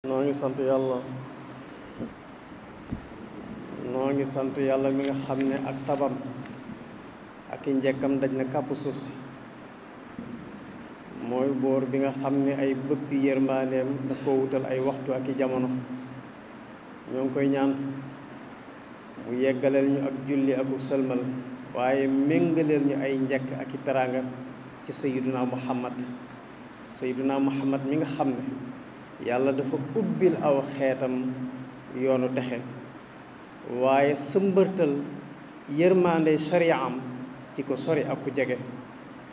noo ngi sant yàlla noo ngi sant yàlla mi nga xam ne ak tabam ak i njekkam daj na kàpp suuf si mooy boor bi nga xam ne ay bëbbi yërmaaneem daf ko wutal ay waxtu ak i jamono ñoo ngi koy ñaan mu yeggaleel ñu ak julli ak sëlmal waaye méngaleel ñu ay njekk ak i teraanga ci sayyiduna muhammad mi nga xam ne yàlla dafa ubbil aw xeetam yoonu texe waaye sëmbërtal yërmande shari'am ci ko sori ak ku jege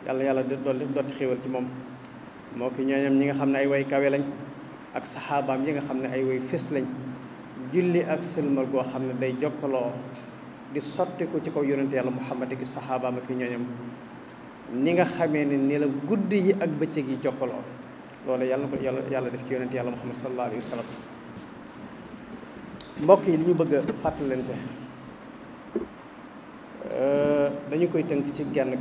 yàlla dotti xéewal ci moom moo ki ñooñam ñi nga xam ne ay way kawe lañ ak saxaabaam yi nga xam ne ay way fés lañ julli ak sëlmal goo xam ne day jokkaloo di sotti ko ci kaw yonente yàlla muhammad ki saxaabaam ak ñooñam ni nga xamee ne ni la guddi yi ak bëccëg yi jokkaloo loolu yàlla def ci yonent yàlla muhammad sallallahu alayhi wa sallam mbokk yi li ñu bëgg a fàttalante dañu koy tënk ci genn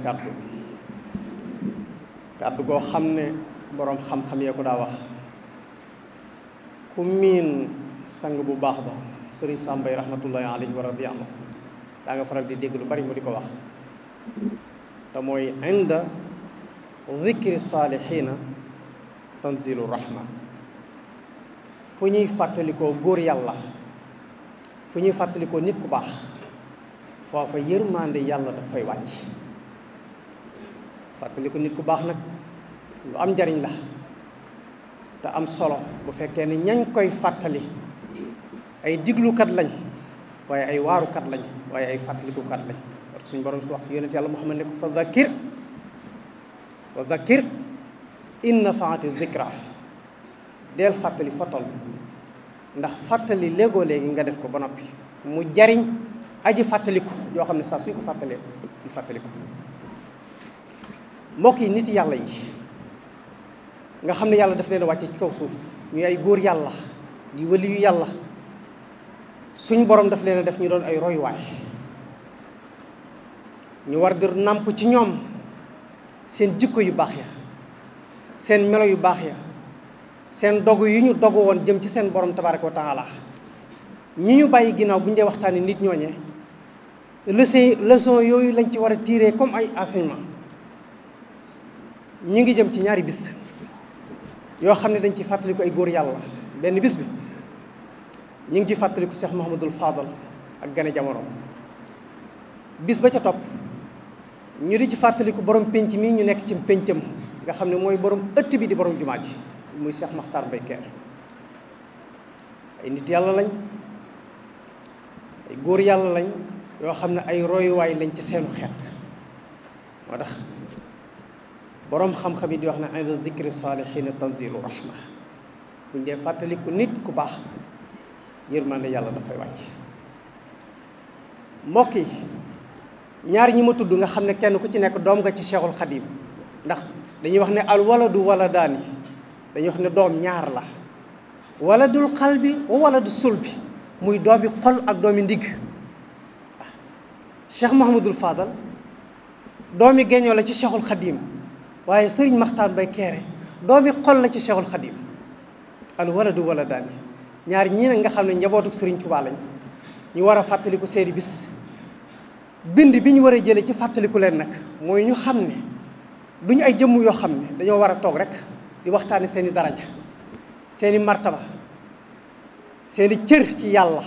kàddu goo xam ne boroom xam-xam yee ko daa wax ku miin sang bu baax ba sëriñ Sàmbay rahmatullahi alayhi wa radiya anhu daa nga faral di dégg lu bari mu di ko wax te mooy inda zikri saalihiina tanzilu rahma fu ñuy fàttalikoo góor yàlla fu ñuy fàttalikoo nit ku baax foofa yërmande yàlla dafay wàcc fàttaliku nit ku baax nag lu am njariñ la te am solo bu fekkee ne ñañ koy fàttali ay diglukat lañ waaye ay waarukat lañ waaye ay fàttalikukat lañ parce que suñu borom su wax yonent yàlla Muhammad ne ko fa dhakkir wa dhakkir in nafaati zikra del fàttali fotol ndax fàttali léegoo léegi nga def ko ba noppi mu jariñ aji fàttaliku yoo xam ne saa suñ ko fàttalee ñu fàttaliku mbokk yi nit yàlla yi nga xam ne yàlla daf leen a wàcce ci kaw suuf ñuy ay góor yàlla di wali yu yàlla suñ borom daf leen a def ñu doon ay royuwaay ñu war di nàmp ci ñoom seen jikko yu baax ya seen melo yu baax ya seen dogu yu ñu dogu woon jëm ci seen borom tabaraka wa taala ñi ñu bàyyi ginnaaw bu ñu dee waxtaanee nit ñooñee leçon yooyu lañ ci war a tirer comme ay enseignement ñu ngi jëm ci ñaari bis yoo xam ne dañ ci fàttaliku ay góor yàlla benn bis bi ñu ngi ci fàttaliku Cheikh Mouhamadul Fadal ak gane jamono bis ba ca topp ñu di ci fàttaliku borom pénc mi ñu nekk ci péncam nga xam ne mooy borom ëtt bi di borom jumaa ji muy Cheikh Makhtar Mbaye Kéré ay nit yàlla lañ ay góor yàlla lañ yoo xam ne ay royuwaay lañ ci seenu xeet moo tax boroom xam-xam yi di wax ne inda zikri saalihiina tanzilu rahma buñ dee fàttaliku nit ku baax yërmande yàlla dafay wàcc mbokk yi ñaar ñi ma tudd nga xam ne kenn ku ci nekk doom nga ci Cheikhul Khadim ndax dañuy wax ne al waladu waladaani dañuy wax ne doom ñaar la waladul qalbi wa waladu sulbi muy doomi xol ak doomi ndigg Cheikh Mouhamadul Fadal doomi géñoo la ci Cheikhul Khadim waaye Serigne Makhtar Mbaye Kéré doomi xol la ci Cheikhul Khadim al waladu waladaani ñaar ñii nag nga xam ne njabootu Serigne Touba lañ ñu war a fàttaliku seeni bis bind bi ñu war a jëlee ci fàttaliku leen nag mooy ñu xam ne duñu ay jëmm yoo xam ne dañoo war a toog rek di waxtaane seeni daraja seeni martaba seeni cër ci yàlla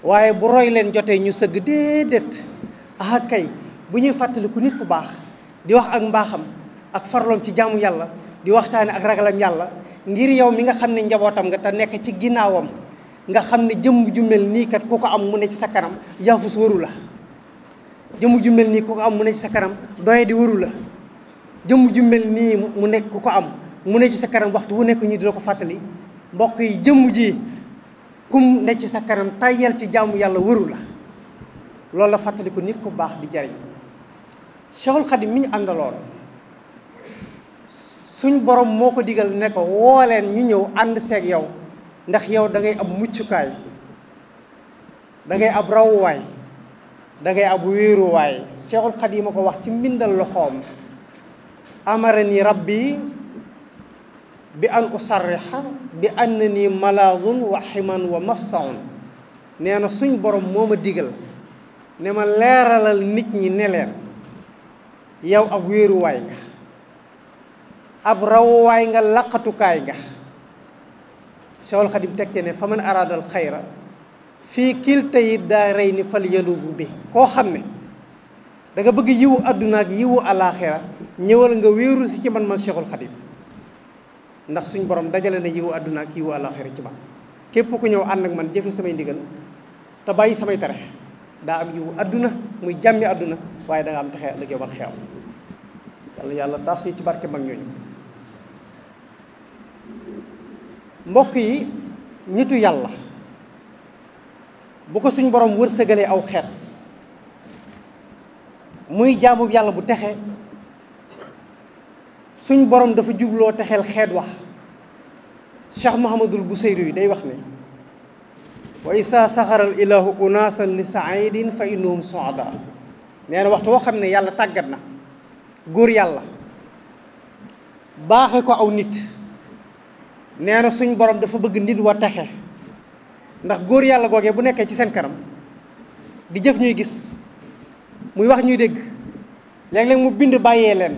waaye bu roy leen jotee ñu sëgg déedéet ah kay bu ñuy fàttaliku nit ku baax di wax ak mbaaxam ak farloom ci jaamu yàlla di waxtaane ak ragalam yàlla ngir yow mi nga xam ne njabootam nga te nekk ci ginnaawam nga xam ne jëmm ju mel nii kat ku ko am mu ne ci sa kanam yaafus waru la jëmm ju mel nii ku ko am mu ne ci sa kanam doye di waru la jëmm ju mel nii mu nekk ku ko am mu ne ci sa kanam waxtu wu nekk ñu di la ko fàttali mbokk yi jëmm ji kum ne ci sa kanam tàyyel ci jaamu yàlla waru la loolu la fàttali ko nit ku baax di jariñ Cheikhul Khadim mi ñu àndaloon suñ borom moo ko digal ne ko woo leen ñu ñëw ànd seeg yow ndax yow da ngay ab muccukaay da ngay ab rawuwaay da ngay ab wéeruwaay Cheikhul Khadim ma ko wax ci mbindal loxoom amarani rabbi bi an usarriha bi annani malaadun wa ximan wa mafsaun nee na suñ borom moo ma digal ne ma leeralal nit ñi ne leen yow ab wéeruwaay nga ab rawuwaay nga laqatukaay nga Cheikhul Khadim tekke ne fa man araadal xayra fii kilta yi daa rey ni fal yaludu bi koo xam ne da nga bëgg yiwu àdduna ak yiwu alaaxira ñëwal nga wéeru si ci man Cheikhul Khadim ndax suñ borom dajale na yiwu àdduna ak yiwu alaaxira ci man képp ku ñëw ànd ak man jëfe samay ndigal te bàyyi samay tere daa am yiwu àdduna muy jàmmi àdduna waaye da nga am texee ëllëg yow xew yàlla taas ñu ci barke mag ñooñu mbokk yi nitu yàlla bu ko suñ borom wërsëgalee aw xeet muy jaamu yàlla bu texe suñ borom dafa jubloo texeel xeet wax Cheikh Mouhamadul Busayri yi day wax ne wa isa saxaral ilahu unaasan li saidin fa innahum suada nee na waxtu woo xam ne yàlla tàggat na góor yàlla baaxe ko aw nit nee na suñ borom dafa bëgg nit wa texe ndax góor yàlla googee bu nekkee ci seen kanam di jëf ñuy gis muy wax ñuy dégg léeg-léeg mu bind bàyyee leen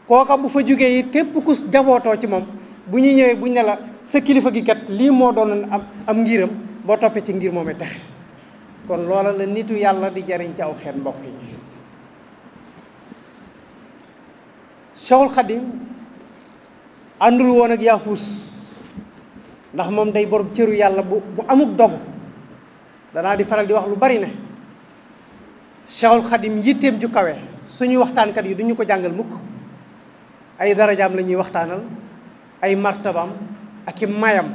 kooka bu fa jógee it képp ku jabootoo ci moom bu ñuy ñëwee buñ ne la sa kilifa gi kat lii moo doon am ngiram boo toppee ci ngir moomee texe kon loola la nitu yàlla di jariñ ci aw xeet mbokk yi Cheikhul Khadim àndul woon ak yaafuus ndax moom day borom cëru yàlla bu amuk dogu danaa di faral di wax lu bari ne Cheikhul Khadim yitteem ju kawe suñuy waxtaankat yi duñu ko jàngal mukk ay darajaam la ñuy waxtaanal ay martabam ak i mayam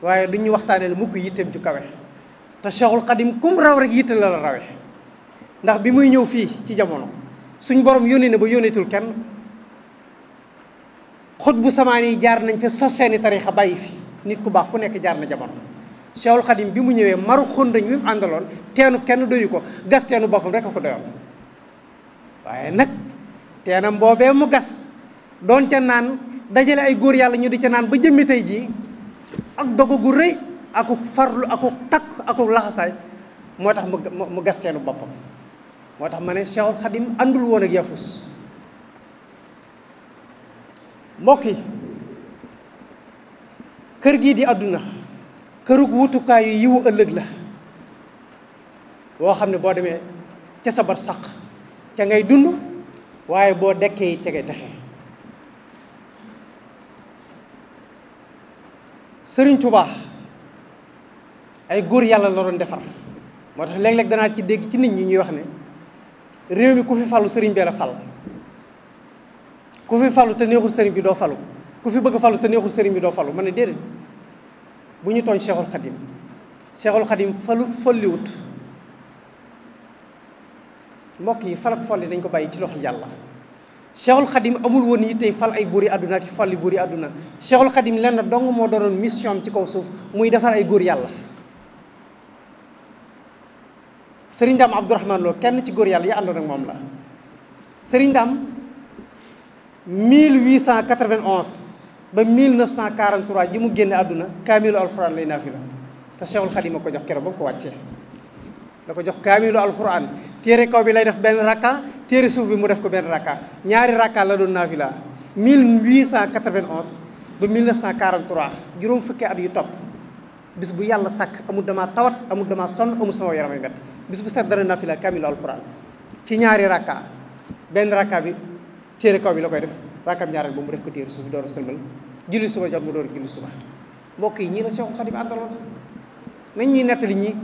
waaye duñu waxtaanal mukk yitteem ju kawe te Cheikhul Khadim kum raw rek yitte la rawe ndax bi muy ñëw fii ci jamono suñ borom yónni na ba yónneetul kenn xut bu samaan yi jaar nañ fi sos seeni tarixa bàyyi fi nit ku baax ku nekk jaar na jamono Cheikhul Khadim bi mu ñëwee maru xondañ wi mu àndaloon teenu kenn doyu ko gas teenu boppam rek a ko doyoon waaye nag teenam boobee mu gas doon ca naan dajale ay góor yàlla ñu di ca naan ba jëmmi tey jii ak dogu gu rëy akuk farlu akuk takk akuk laxasaay moo tax mu gas teenu boppam moo tax ma ne Cheikhul Khadim àndul woon ak yafus mbokk yi kër gii di àdduna kërug wutukaayu yiwu ëllëg la boo xam ne boo demee ca sa bar saq ca ngay dund waaye boo dekkee it ca ngay texe Sëriñ Tuubaa ay góor yàlla la doon defar moo tax léeg-léeg danaa ci dégg ci nit ñi ñuy wax ne réew mi ku fi falu sëriñ bee la fal ku fi falu te neexul sëriñ bi doo falu ku fi bëgg falu te neexul sëriñ bi doo falu ma ne déedéet bu ñu tooñ Cheikhul Khadim Cheikhul Khadim falut folliwut mbokk yi fal ak folli dañ ko bàyyi ci loxol yàlla Cheikhul Khadim amul woon yittey fal ay buuri àdduna ak folli buuri àdduna Cheikhul Khadim lenn dong moo doonoon mission am ci kaw suuf muy defar ay góor yàlla Sëriñ Daam Abdourahmane Lo kenn ci góor yàlla yi àndoon ak moom la Sëriñ Daam 1891 ba 1943 ji mu génne àdduna kaamilu alxuraan lay naafila te Cheikhul Khadim a ko jox keroog ba mu ko wàccee da ko jox kaamilu alxuraan téere kaw bi lay def benn rakka téere suuf bi mu def ko benn rakka ñaari rakka la doon naafila 1891 ba 1943 juróom fukki at yu topp bis bu yàlla sàkk amul dama tawat amul dama sonn amul sama yaramay mett bis bu set dana naafila kaamilu alxuraan ci ñaari rakka benn rakka bi téere kaw bi la koy def rakkam ñaareel ba mu def ko téere suuf bi door a sëlmal julli suba jot mu door a julli suba mbokk yi ñii la Cheikhul Khadim àndaloon nañ ñuy nettali ñii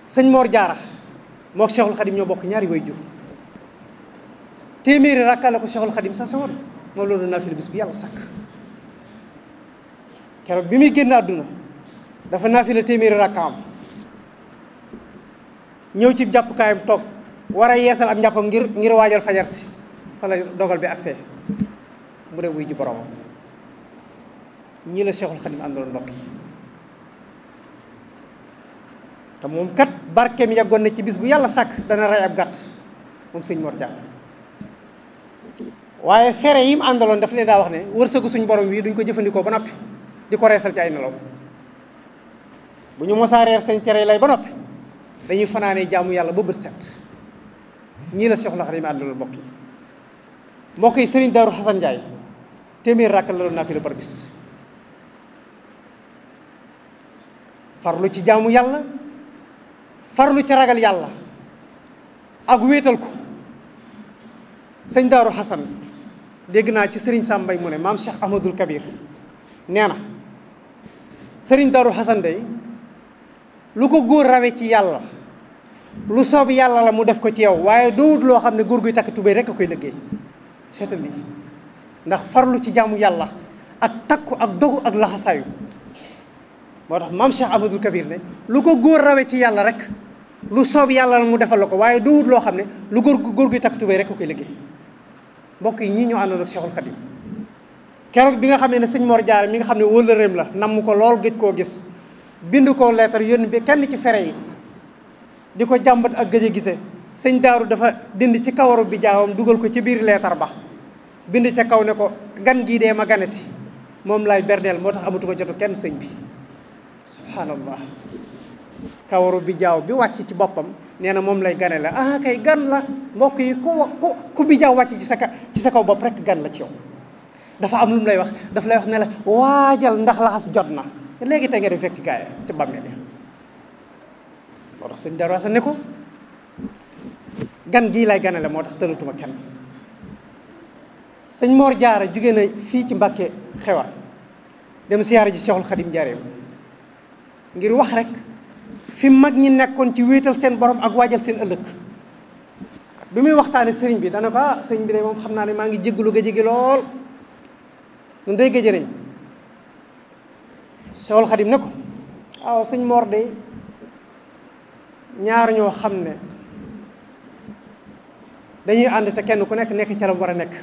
sëñ Mor Jaara mook Cheikhul Khadim ñoo bokk ñaari way jur téeméeri rakka la ko Cheikhul Khadim sa woon moom loolu naafila bis bu yàlla sàkk keroog bi muy génn àdduna dafa naafila téeméeri rakka am ñëw ci jàppukaayam toog war a yeesal am njàppam ngir waajal fajar si fa la dogal bi accès mu dem wuy ji boromam ñii la Cheikhul Khadim àndaloon mbokk yi te moom kat barkeem yàggoon na ci bis bu yàlla sàkk dana rey ab gàtt moom sëñ Mor Jaara waaye fere yi mu àndaloon daf leen daa wax ne wërsëgu suñ borom wi duñ ko jëfandikoo ba noppi di ko reesal ci ay nelaw bu ñu mosaa reer seen cere lay ba noppi dañuy fanaanee jaamu yàlla ba bët set ñii la Cheikhul Khadim àndaloon mbokk yi Serigne Darou Assane Ndiaye téeméer rakk la doon naafila par bis farlu ci jaamu yàlla farlu ci ragal yàlla ak wéetal ko sëñ Darou Assane dégg naa ci Serigne Sambay mu ne maam Cheikh Ahmadul Kabir nee na Serigne Darou Assane day lu ko góor rawe ci yàlla lu soob yàlla la mu def ko ci yow waaye doowut loo xam ne góor guy takk tubéy rek a koy liggéey seetal lii ndax farlu ci jaamu yàlla ak takku ak dogu ak laxasaayu moo tax maam Cheikh Ahmadul Kabir ne lu ko góor rawe ci yàlla rek lu soob yàlla la mu defal la ko waaye doowut loo xam ne lu góor guy takk tubéy rek a koy liggéey mbokk yi ñii ñoo àndoon ak Cheikhul Khadim keroog bi nga xam ne sëñ Mor Diarra mi nga xam ne wóllëreem la namm ko lool gëj koo gis bind ko leetar yónni bi kenn ci fere yi di ko jàmbat ak gëj a gise sëñ Daaru dafa dind ci kawaru bi jaawam dugal ko ci biir leetar ba bind ca kaw ne ko gan gii dee ma gane si moom laay berneel moo tax amatu ko jotu kenn sëñ bi subhanallah kawaru bi jaaw bi wàcc ci boppam nee na moom lay gane la ah kay gan la mbokk yi ku bi jaaw wàcc ci sa kaw bopp rek gan la ci yow dafa am lu mu lay wax daf lay wax ne la waajal ndax laxas jot na léegi tey nga di fekk gaaya ci bàmmeel yi moo tax sëñ Darou Assane ne ko gan gii lay ganale moo tax tënatuma kenn sëñ Mor Diarra jóge na fii ci Mbàkke Xewar dem siyaare ji Cheikhul Khadim Njaareem ngir wax rek fi mag ñi nekkoon ci wéetal seen borom ak waajal seen ëllëg bi muy waxtaan ak sëriñ bi dana ko sëriñ bi de moom xam naa ne maa ngi jéggalu géej gi lool ñun day géej nañ Cheikhul Khadim ne ko waaw sëñ Mor de ñaar ñoo xam ne dañuy ànd te kenn ku nekk ca la war a nekk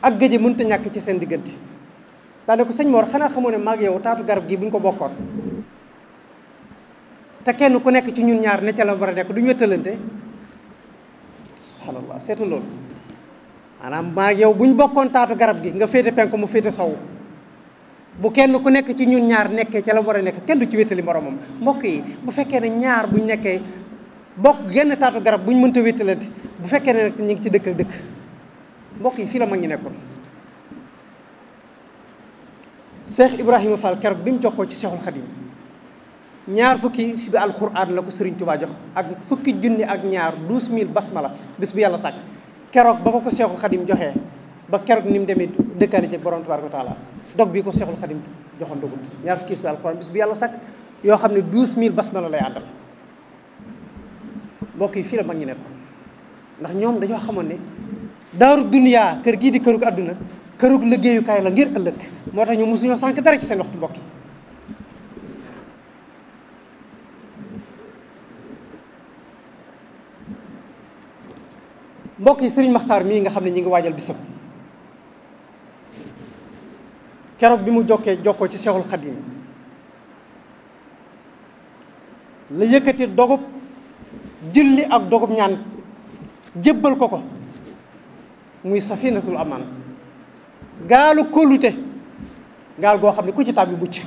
ak géej mënut a ñàkk ci seen diggante daane ko sëñ Mor xanaa xamoo ne maag yow taatu garab gi bu ñu ko bokkoon te kenn ku nekk ci ñun ñaar ne ca la war a nekk du ñu wettalante subhanallah seetu loolu maanaam maag yow bu ñu bokkoon taatu garab gi nga féete penku mu féete sow bu kenn ku nekk ci ñun ñaar nekkee ca la war a nekk kenn du ci wéttali moromam mbokk yi bu fekkee ne ñaar buñ nekkee bokk genn taatu garab buñ mënta wéttalante bu fekkee ne nag ñu ngi ci dëkk ak dëkk mbokk yi fii la mag ñi nekkoon Cheikh Ibrahima Fall keroog bi mu jokkoo ci Cheikhul Khadim ñaar fukki si bi alxuraan la ko Serigne Touba jox ak fukki junni ak ñaar 12000 basmala bis bu yàlla sàkk keroog ba ko Cheikhul Khadim joxee ba keroog ni mu demee dëkkaale ci borom tabaaraka wa taala dog bi ko Cheikhul Khadim joxoon dogut ñaar fukki si bi alxuraan bis bu yàlla sàkk yoo xam ne 12000 basmala lay àndal mbokk yi fii la mag ñi nekkoon ndax ñoom dañoo xamoon ne daaru duniyaa kër gii di kërug àdduna kërug liggéeyukaay la ngir ëllëg moo tax ñu mosuñoo sànq dara ci seen waxtu mbokk yi mbokk yi Serigne Makhtar mii nga xam ne ñi ngi waajal bisam keroog bi mu jokkoo ci Cheikhul Khadim la yëkkati dogub julli ak dogub ñaan jébbal ko muy safinatul aman gaalu kóolute gaal goo xam ne ku ci tàbbi mucc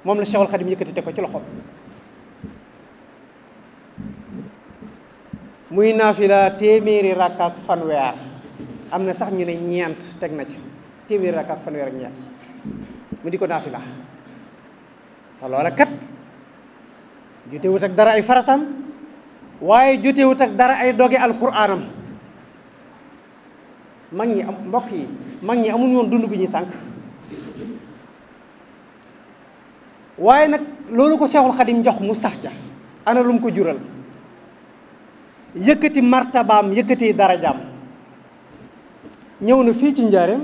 moom la Cheikhul Khadim yëkkati te ko ci loxoom muy naafila téeméeri rakk ak fanweer am na sax ñu ne ñeent teg na ci téeméeri rakk ak fanweer ak ñeent mu di ko naafila te loola kat jotewut ak dara ay faratam waaye jotewut ak dara ay doge alxuraanam mag ñi am mbokk yi mag ñi amuñu woon dund gu ñuy sànq waaye nag loolu ko Cheikhul Khadim jox mu sax ca ana lu mu ko jural yëkkati martabaam yëkkati darajaam ñëw na fii ci njaareem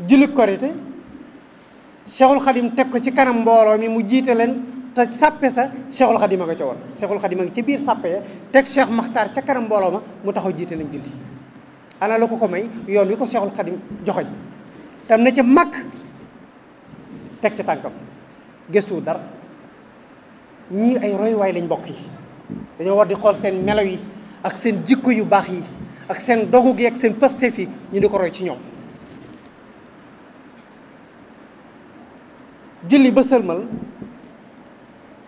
julli korite Cheikhul Khadim teg ko ci kanam mbooloo mi mu jiite leen te sàppe sa Cheikhul Khadim a nga ca woon Cheikhul Khadim a ngi ci biir sàppe ya teg Cheikh Makhtar ca kanam mbooloo ma mu taxaw jiite leen julli ana la ko may yoon wi ko Cheikhul Khadim joxoñ tam na ca mag teg ca tànkam gëstuwu dara ñii ay royuwaay lañ mbokk yi dañoo war di xool seen melo yi ak seen jikko yu baax yi ak seen dogu gi ak seen pastef yi ñu di ko roy ci ñoom. julli ba sëlmal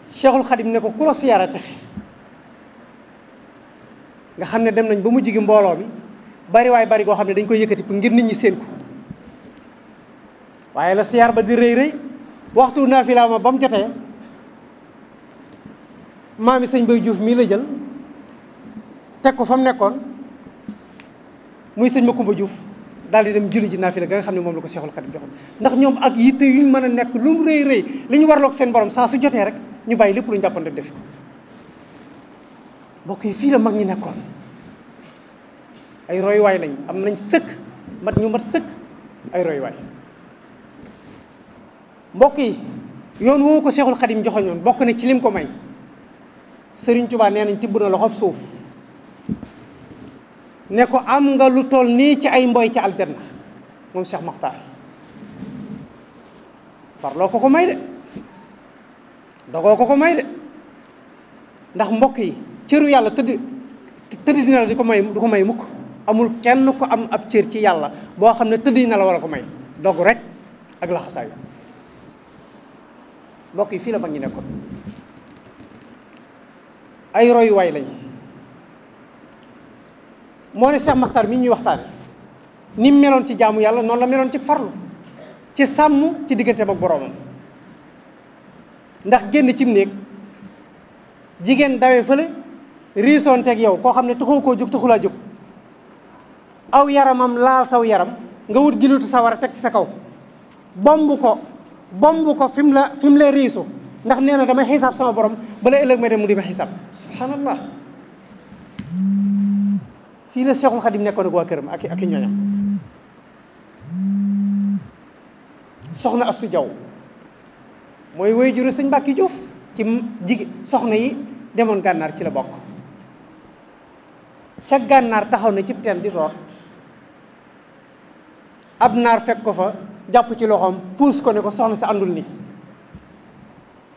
Cheikhul Khadim ne ko ku la siyaara texe nga xam ne dem nañ ba mu jigi mbooloo mi bari waay bari goo xam ne dañ koy yëkkati pour ngir nit ñi seen ko waaye la siyaar ba di rëy rëy waxtu naafila ma ba mu jotee maami sëñ Bay Juuf mii la jël teg ko fa mu nekkoon muy sëñ Makumba Juuf daal di dem julli ji naafila ga nga xam ne moom la ko Cheikhul Khadim joxoon ndax ñoom ak yitte yuñ mën a nekk lu mu rëy rëy li ñu warloog seen borom saa su jotee rek ñu bàyyi lépp lu ñu jàppoon def ko mbokk yi fii la mag ñi nekkoon ay royuwaay lañ am nañ sëkk mat sëkk ay royuwaay mbokk yi yoon woowu ko Cheikhul Khadim joxoñoon bokk na ci lim ko may Sëriñ Tuubaa nee nañ tibb na loxob suuf ne ko am nga lu toll nii ci ay mboy ci aljanna moom Cheikh Makhtar farloo ko may de dogoo ko may de ndax mbokk yi cëru yàlla tëdd dina la du ko may mukk amul kenn ko am ab cër ci yàlla boo xam ne tëdd na la wala ko may dogu rek ak laxasaayu mbokk yi fii la mag ñi nekkoon ay royuwaay lañ moo ne Cheikh Makhtar mi ñuy waxtaane ni mu meloon ci jaamu yàlla noonu la meloon ci farlu ci sàmm ci digganteem ak boroomam ndax génn cim néeg jigéen dawe fële riisoon teeg yow koo xam ne taxoo koo jóg taxulaa jóg aw yaramam laal saw yaram nga wut gilutu sawar a teg ci sa kaw bomb ko fi mu la riisu ndax nee na damay xisaab sama borom bala ëllëg may dem mu di ma xisaab subhanallah fii la Cheikhul Khadim nekkoon ak waa këram ak i ñoñam soxna Astu Jaw mooy woy juru sëñ Mbàkke Juuf ci soxna yi demoon gànnaar ci la bokk ca gànnaar taxaw na cib teen di root ab naar fekk ko fa jàpp ci loxoom puus ko ne ko soxna si àndul ni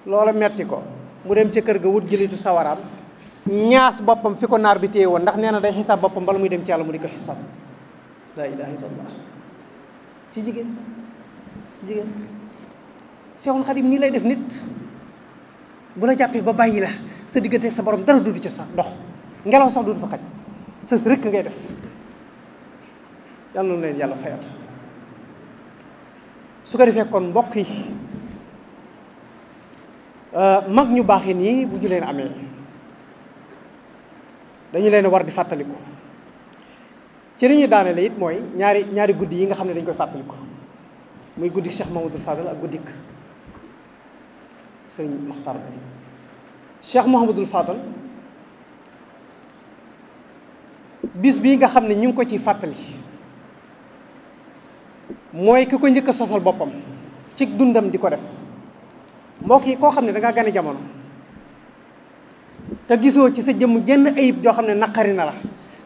loola metti ko mu dem ca kër ga wut jëlitu sawaraam ñaas boppam fi ko naar bi téye woon ndax nee na day xisaab boppam bala muy dem ci yàlla mu di ko xisaab laa ilaaha illallah ci jigéen Cheikhul Khadim nii lay def nit bu la jàppee ba bàyyi la sa diggante sa borom dara dudu ca sax dox ngelaw sax dudu fa xaj sës rëkk ngay def yàlla na leen yàlla fayal su ko defee kon mbokk yi mag ñu baaxee nii bu ñu leen amee dañu leen war di fàttaliku ci li ñu daanele it mooy ñaari guddi yi nga xam ne dañ koy fàttaliku muy guddi Cheikh Mouhamadoul Fadal ak guddik Sëriñ Makhtar bi Cheikh Mouhamadoul Fadal bis bii nga xam ne ñu ngi ko ciy fàttali mooy ki ko njëkk a sosal boppam ci dundam di ko def mbokk yi koo xam ne dangaa gane jamono te gisoo ci sa jëmm jenn ayib joo xam ne naqari na la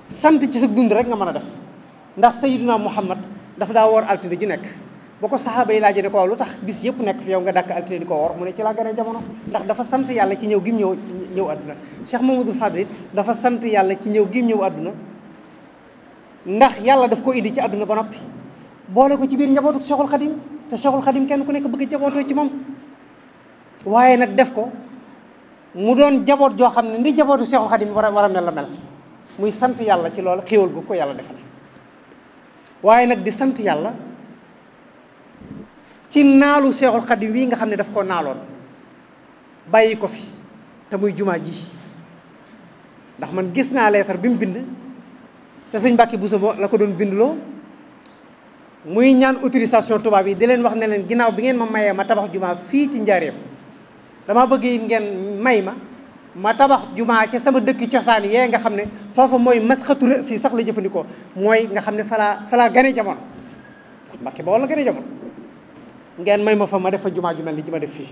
sant ci sa dund rek nga mën a def ndax Sayyiduna Muhammad dafa daa woor altine ju nekk boo ko saxaaba yi laajee ne ko waaw lu tax bis yëpp nekk fi yow nga dàkk altine di ko woor mu ne ci laa gane jamono ndax dafa sant yàlla ci ñëw gim ñëw àdduna Cheikh Mouhamadoul Fadal it dafa sant yàlla ci ñëw gim ñëw àdduna ndax yàlla daf ko indi ci àdduna ba noppi boole ko ci biir njabootu Cheikhul Khadim te Cheikhul Khadim kenn ku nekk bëgg jabootoo ci moom waaye nag def ko mu doon jaboot joo xam ne ndi jabootu Cheikhul Khadim war a mel la mel muy sant yàlla ci loolu xéewal gu ko yàlla defal waaye nag di sant yàlla ci naalu Cheikhul Khadim wi nga xam ne daf koo naaloon bàyyi ko fi te muy jumaa ji ndax man gis naa leetar bi mu bind te sëñ Mbàkke Buso la ko doon bindloo muy ñaan autorisation tubaab yi di leen wax ne leen ginnaaw bi ngeen ma mayee ma tabax jumaa fii ci njaareem dama bëgg ngeen may ma tabax jumaa ca sama dëkki cosaan yee nga xam ne foofa mooy masxatu rë si sax la jëfandikoo mooy nga xam ne falaa gane jamono ndax Mbàkke ba wala gane jamono ngeen may ma fa ma def fa jumaa ju mel ni ji ma def fii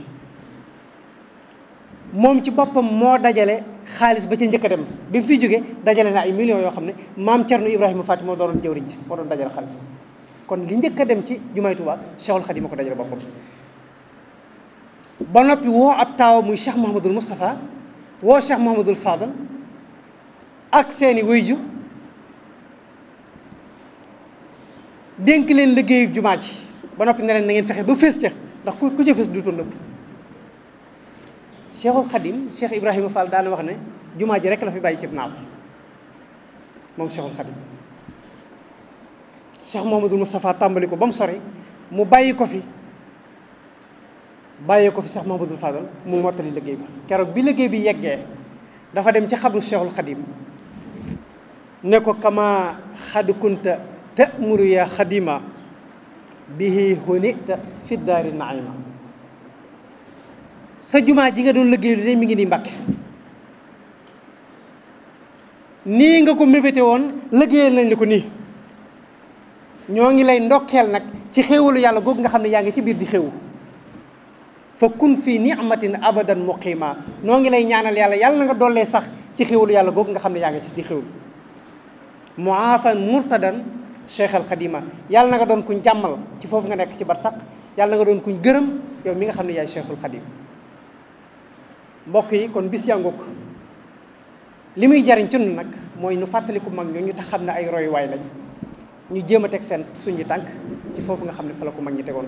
moom ci boppam moo dajale xaalis ba ca njëkk a dem bi mu fiy jógee dajale na ay millions yoo xam ne maam Cerno Ibrahima Faty moo doonoon jëwriñ ci moo doon dajale xaalis ba kon li njëkk a dem ci jumaay Tuubaa Cheikhul Khadim ma ko dajale boppam ba noppi woo ab taaw muy Cheikh Mouhamadoul Moustapha woo Cheikh Mouhamadoul Fadal ak seeni wayju dénk leen liggéeyu jumaa ji ba noppi ne leen na ngeen fexe ba fës ca ndax ku ca fës du nëbb. Cheikhul Khadim Cheikh Ibrahima Fall daana wax ne jumaa ji rek la fi bàyyi cib naaw moom Cheikhul Khadim. Cheikh Mouhamadoul Moustapha tàmbali ko ba mu sori mu bàyyi ko fi Cheikh Mouhamadoul Fadal mu mottali liggéey ba. keroog bi liggéey bi yeggee dafa dem ci xabru Cheikhul Khadim ne ko kama xad kunta ta'muru ya xadima bihi hunita fi daari naima. sa jumaa ji nga doon liggéey lu de mi ngi nii Mbàkke nii nga ko mébéte woon liggéeyal nañ la ko nii. ñoo ngi lay ndokkeel nag ci xéewalu yàlla googu nga xam ne yaa ngi ci biir di xéewu fa kun fii ni'matin abadan muqima. noo ngi lay ñaanal yàlla na nga dollee sax ci xéewalu yàlla googu nga xam ne yaa ngi ci di xéewlu muafan murtadan cheikh al xadima. yàlla na nga doon kuñ jàmmal ci foofu nga nekk ci barsaq. yàlla na nga doon kuñ gërëm yow mi nga xam ne yaay cheikhul xadim. mbokk yi kon bis yàngook li muy jariñ ci nun nag mooy nu fàttaliku mag ñoo ñu tax xam ne ay royuwaay lañ ñu jéem a teg seen suñu tànk ci foofu nga xam ne fa la ko mag ñi tegoon.